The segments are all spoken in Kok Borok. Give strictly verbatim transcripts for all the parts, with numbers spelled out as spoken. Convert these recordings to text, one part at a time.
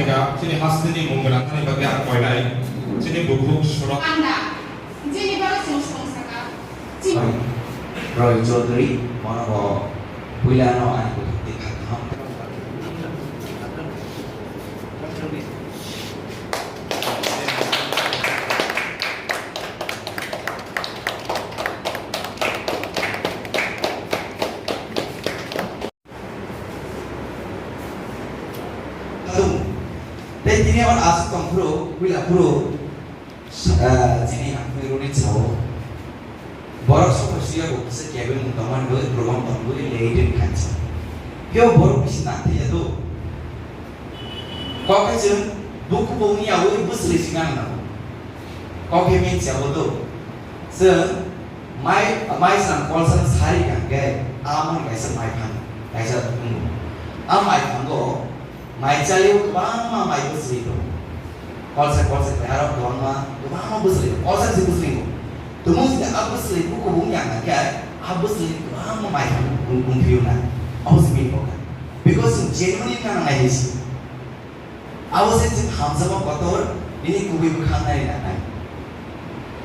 Ya, chini hasteni mung gwnang thani bagwi ang koinai. Chini bukhuk surok. Panda, jini bagwi chwng song saka. Chi- Roy Chaudhary, bono puilano ani bukhuk twi kha kaham. Tung. Tei tini oro aswk tong phuru, puila phuru, ah, chini hamkhe rwni sao. Borok sokha siya bo kisa kebeng mung tongmani bagwi, program tongmani bagwi, late khainsa. Phiya borok bisi nang thaya do. Kok hai chwng buku bongni yawi bwswlwi sinang nango. Kok hai men siya bo do. Chwng Mai, mai swnam kolsa sari kangkhe, amoni kaisa maiphan, kaisa tongo. A maiphango mai chalio kwbangma mai bwswlwi tongo. Kolsa, kolsa khe aro kwbangma, kwbangma bwswlwi tongo. Kolsa se bwswlwi tongo. Tumung se a bwswlwi bukhuk bung yang khe, a bwswlwi kwbangma maiphan wng, wng phiyuna. Abo se bini bokha. Because chwng genuinely nang nai se. Abo se chwng hamjakma kotor, nini kubui bwkhak nai nangnai.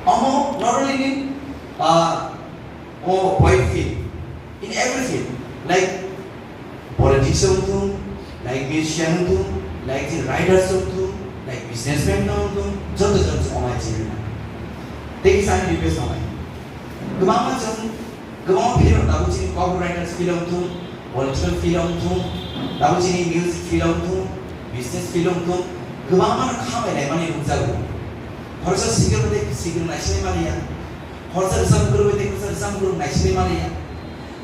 Omo not only in, uh, o boy field, in every field, like politics wng thung, like musician wng thung, like chini writers wng thung, like businessman wng thung, joto joto se omo hai chini na. Tei kisa ani request tongnai. Kwbangma chwng Kwbangma film tabuk chini copywriter film thung, political film thung, tabuk chini music film thung, business film thung, kwbangma no khamai laimani nukjago. Khoroksa sikirok tei sikirok naisinai maliya. Khoroksa rwchapmung kwrwi tei khoroksa rwchapmung kwrwi naisinai maliya.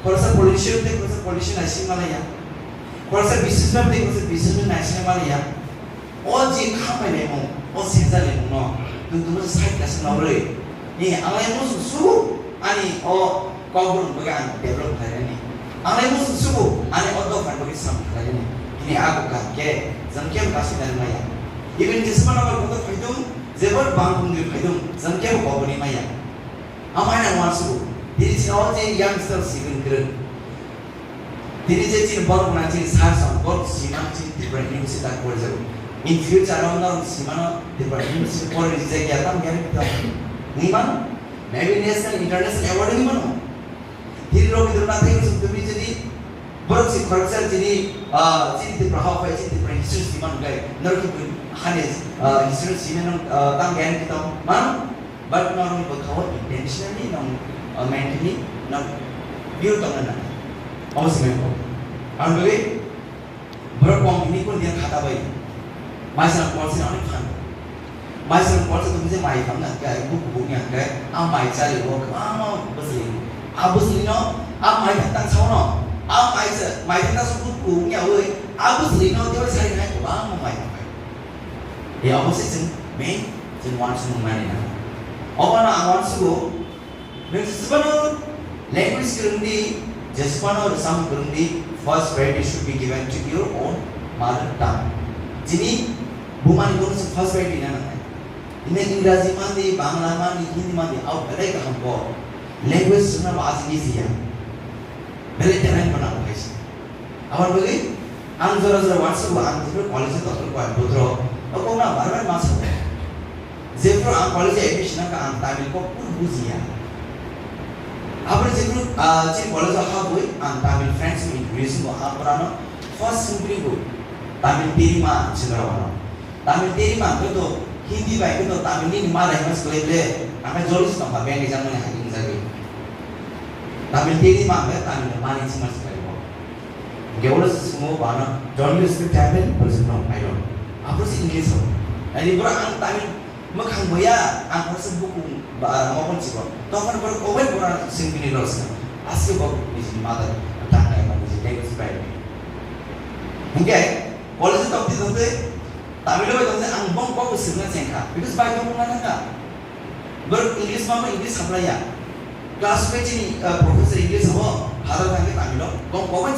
Khoroksa politician tei khoroksa politician naisinai maliya. Khoroksa businessman tei khoroksa businessman naisinai maliya. O je khambai laimung, o sensa laimung no, nwng tongma side kaisa nogwi. Ni ang lai muchung sugo, ani o kokborok bagwi ang develop khlainani. Ang lai muchung sugo, ani o dophan bagwi samung khlainani. Hini a kok kaham khe, jang khe kaisa nani maya. Even jesmano kokborok phaidung, jebor bang bungwi phaidung, jang khe kokborokni maya. Amai nang uansugo, tini chini o je youngster sikon kwrwng. Tini je chini borok na chini sar sam, borok sima chini Tripura University tak porijago. In future o norok simano Tripura University pori rijak ya tam gyan kita. Ni mano? Maybe national, international award ni mano. Tini Rabindranath Tagore song tumi chini borok si khoroksa chini, ah, chini Tripura hao phai chini Tripura history simano gai. Norok ki hani, ah, history simano, ah, tam gyan kita. Mano? But norokni bwkhao intentionally nang, uh, mentally nang pure tongna nang. Omo se memo. Ang bagwi borok kong hini kun dia khata bai. Mai sal kol se nang phan. Mai sal kol se tum se mai phang nang kai, bu bu nang kai. A mai chali bo kwbangma bwsli. A bwsli no, a mai thang tang sao no. A mai se, mai thang tang su bu bu nya oi. A bwsli no dia sai nai kwbangma mai thang kai. He obo se chwng main chwng uansukmung nani nango. Obono ang uansugo, nwng jesubano language kwrwng di, jesubano rwchapmung kwrwng di, first priority should be given to your own mother tongue. Chini bumani bono chwng first priority na nangnai. Ine Ingraji man di, Bangla man di, Hindi man di, au belai kaham bo. Language swngna bo ajini siya. Belai talent bo nango kaisa. Aboni bagwi ang jora jora uansugo, ang jephru college-o tongphuru Coimbatore-o, o kokno bar bar ma sago. Jephru ang college-o admission nangkha, ang Tamil kok phuru bujiya. Aboni jephru, ah, chini college-o habwi ang Tamil friends-no introduce wngo, ang phrano first swngphuru bo Tamil teri ma ang swngna rwano. Tamil teri ma hwnkhe to Hindi bai hwnkhe to Tamil nini ma lai ma swlai ble, ang khe joli se tongkha, beng rijak mani hai wngjagwi. Tamil teri ma hwnkhe Tamil ni mani se ma swlai bo. Hwnkhe oro se swngo bana, "Don't you speak Tamil?" Bwswk no, "I don't." Aphuru se English o. Ani bwrwi ang Tamil mwkhang boya, ang khoroksa buku ba, mokol chikon. Tokon borok obai bora singkini rosna. Aske bo niji mother tongue eba niji language bai. Hwnkhe college tongte tongte Tamil bai tongte ang bong kok swngna chengkha. Because bai tong na thangkha. Borok English ma English saplaiya. Class five chini, uh, professor English sabo, father thangkhe Tamil o, kok kok bai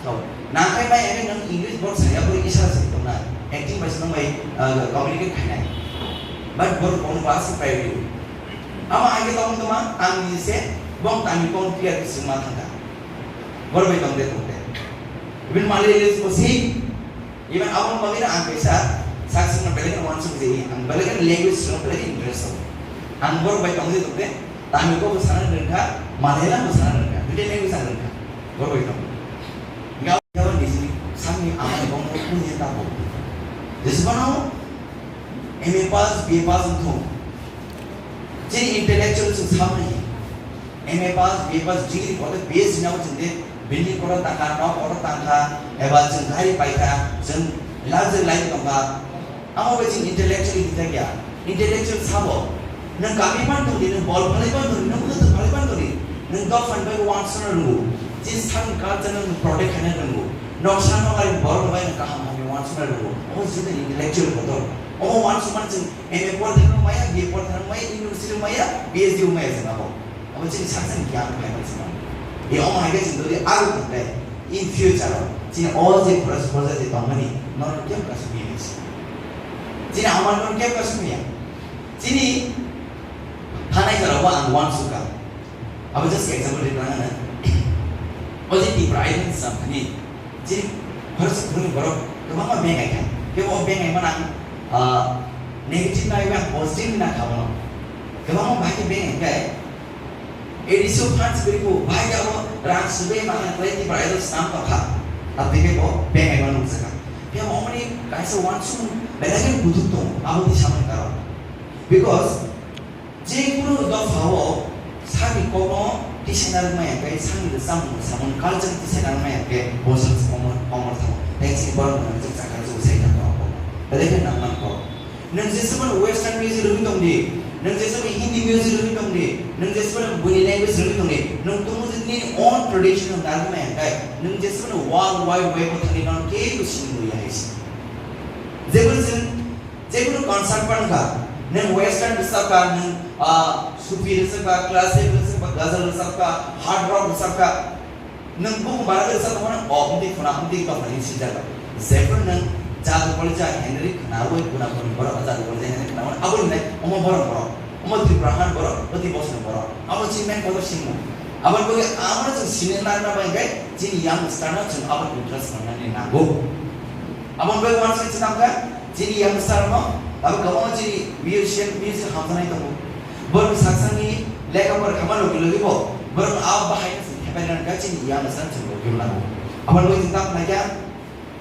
sao. Nangkhe bai ene nang English borok saya borok isara se tongna. Acting bai se nang bai, uh, communicate khainai. But borok kono class five ri. Ama aige tong toma, ang ni se, bong Tamil kong clear ke sima thangka. Borok bai tongde tongde. Even Malayali ko si, Even aboni bagwi no ang kaisa sak swkno belai kheno uansuk je, ang belai kheno language swkno belai kheno interest tongo. Ang borok bai tongwi tongkhe Tamil kok bo sana rwngkha, Malayalam bo sana rwngkha, duita language sana rwngkha. Borok bai tongkhe. Hingkhe abo nijini sakni amani bongni kuni ta bo. Jesubano M A pass, B A pass wngthung. Chini intellectual chwng samani. M A pass, B A pass, degree kotor B S C nabo chwng de building kotor tangkha, nok kotor tangkha, eba chwng gari paikha, chwng luxury life tongkha. Amo bai chwng intellectual hinjak ya. Intellectual sabo. Nwng kami pan tongdi, nwng bol phalai pan tongdi, nwng bwtwk phalai pan tongdi, nwng dophani bai uansukna rwngo. Chini sakni culture no nwng protect khaina rwngo. Noksa nokari borok bai nwng kaham hamya uansukna rwngo. Omo chini intellectual kotor. Omo uansukmani chwng M A por thangma maya, B A por thangma maya, university maya, P H D maya chwng abo. Abo chini saksa ni giyan phai man sima. Ye omo hai khe chwng dodi aro tongkhe in future o chini o je khoroksa khoroksa je tongmani nono kebo kaisa maya nai si. Chini amar nono kebo kaisa maya. Chini thanai jora o ang uansukha. Abo just example ri tlang na. O je Tipra Idol sam thani. Chini khoroksa khoroknwi borok kwbangma bengai kha. Kebo o bengai mana ang, ah, negative na eba positive na kha bono. Kwbangma bahai khe bengai kha. A D C o funds kwrwi bo bahai khe abo rang sudai mana kwlai Tipra Idol sam tongkha. Aboni khe bo bengai ma nukjakha. Khe omoni kaisa uansukmung belai khe kuthuk tongo. Abo twi samani karon. Because je kunu dopha o sakni kokno tisana rwmai hwnkhe, sakni rwchapmung samung culture tisana rwmai hwnkhe bo saksa komor, komor thango. Tei chini borok rok jwk chakha jwk sai thango abo. Belai khe nangmani kok. Nwng jeswkmano western music rwgwi tongdi, nwng jeswkmano Hindi music rwgwi tongdi, nwng jeswkmano buini language rwgwi tongdi, nwng tongmung nini own traditional narwknai hwnkhe, nwng jeswkmano world wide web o thangwi nono kebo siniya hai se. Jeboni chwng Jekunu concert pan kha, nwng western rwchap kha, nwng, ah, sufi rwchap kha, classic rwchap kha, ghazal rwchap kha, hard rock rwchap kha, nwng buku bara rwchap tongmani, o, wngtwi khuna, wngtwi tongmani swijak. Jephru nwng Jadu Kolija Henry khwnawi, khuna khuni borok Jadu Kolija Henry khwnawi, aboni nai omo borok borok, omo Tripura han borok, oti bosong borok, abo chini main kotor singmo. Aboni bagwi amo chwng sini narwkna bai khe chini youngster no chwng abo interest rwnani nango. Aboni bagwi uansukha chwng tamo kha, chini youngster no abo kwbangma chini musician, music hamjaknai tongo. Borok saksani lekha pora khaima logi logi bo borok abo bahai no chwng hepai rwna kha chini youngster no chwng logi rwna nango. Aboni bagwi chwng tamo kha khe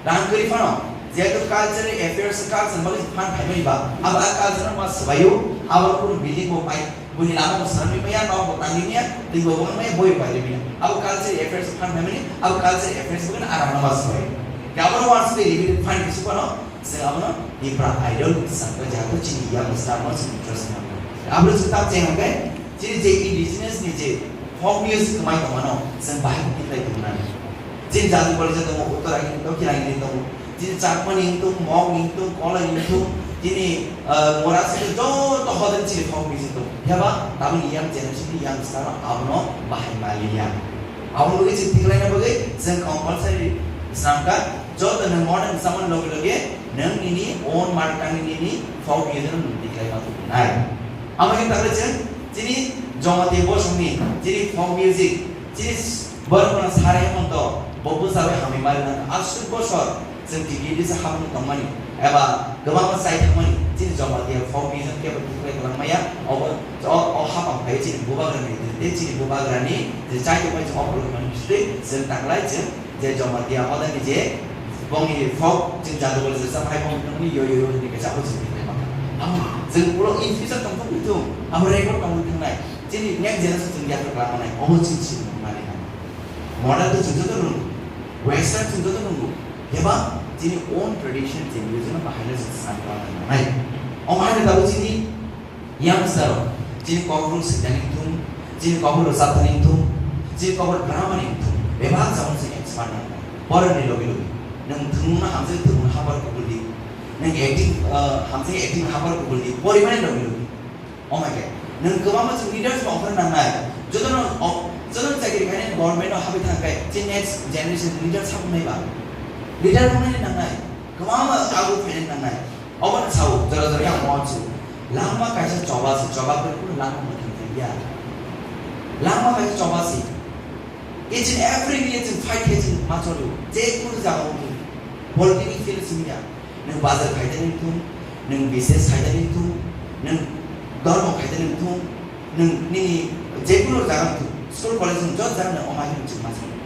rang kwrwi phano, jehetu cultural affairs, culture bagwi chwng fund phaimani ba, abo a culture no ma swbaio, abo kunu building bo pai, buini lama bo swnamwi maya, nok bo tangwi maya, twi bo wng maya, boi bo pairwi maya. Abo culture affairs phan phaimani, abo culture affairs bo khe arang no ma swbai. Khe abono uansukwi limited fund hinwi se phano, chwng abono Tipra Idol sakha, jehetu chini youngster no chini interest nango. Abono chwng tak cheng hwnkhe, chini je indigenous ni je folk music kwmai tongmano, chwng bahai khe khlai tongmani. Chini Jadu Kolija tongo, Uttaragini, Dokhinagini tongo. Chini Chakmani wngthung, Mog wngthung, Koloi wngthung, chini, ah, Morasini joto hodani chini folk music tongo. Phiya ba tabukni young generation ni youngster abono bahai maliya. Abono bagwi chini tikhlaina bagwi chwng compulsory swnamkha, joto nwng modern samani loge loge nwng nini own mother tongue nini folk music no nwng tikhlai ma thubunai. Amo khe takhwlai chwng chini Jamatia bosongni chini folk music, chini Borok no Sara Hemonto bo bwsa bai hamwi mari nang aswk bosor chwng T T A D C habwng tongmani eba kwbangma chai thangmani chini Jamatia folk music kebo tikhlai kwlangmaya. Obo o, o hapang phai chini bubagrani tei chini bubagrani je chai tongmani chwng o borok mani bisingtwi chwng tanglai chwng je Jamatia hodani je bongni folk chwng Jadu Kolija rwchap hai bongni yo yo yo hinwi kaisa abo chwng tikhlai mangkha. Amo chwng ulo in future tongthok wngthung, amo record tongwi thangnai. Chini next generation chwng yapri khlai manai, omo chini chini manai. Modern to chwng joto nung, western chwng joto nung, keba chini own tradition chini region bahai no chwng san khlai manai. Omo hai no tabuk chini youngster rok, chini kokborok swngchar ni thung, chini kokborok rwchapthani thung, chini kokborok drama ni thung, bebak jagao chwng expert nang. Poroni logi logi, nwng thwngmung no hamjak thwngmung no habar kubul di, nwng acting, ah, hamjak acting habar kubul di, porimani logi logi. Omo khe, nwng kwbangma chwng leaders bo ongkhorna nangnai. Jotono o-, jotono chakri khainai government o habwi thangkhe, chini next generation leader sa wngnai ba? Leader wngnai nangnai. Kwbangma ago phainai nangnai. Obono sao, jora jora yang mo chu. Langma kaisa choba se, choba khe kunu langma mwthang thangya. Langma kaisa choba se. Each and every minute chwng fight khe chwng ma cholo. Je kunu jaga o Political field simi ya. Nwng bazar khaidani thung, nwng business khaidani thung, nwng dormo khaidani thung, nwng nini jekunu jaga thung, school college thung, jot jaga nwng omai nwng chukma chang.